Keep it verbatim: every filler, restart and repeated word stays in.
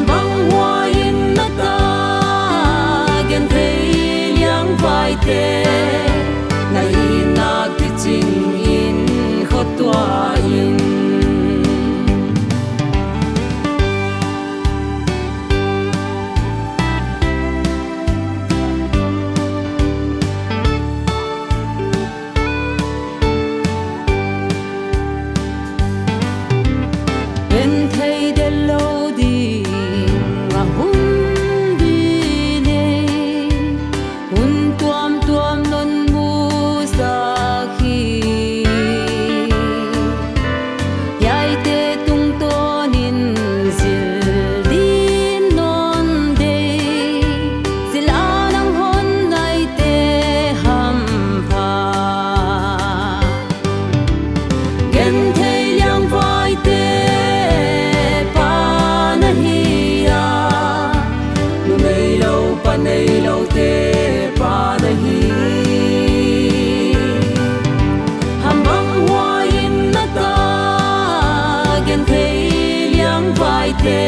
Bang huai in na ta genthei liangvaite, na itna kiching in khotuah in. Genthei del lou ding a hun di nei, hun tuamtuam non musak hi. Hiaite tungtawn in zil din non deih, zil a nang hon ngaihte hampha. Genthei liangvaite pa na hi a, nu neilou pa neiloute pa na hi. Ham bang huai in na ta genthei liangvaite,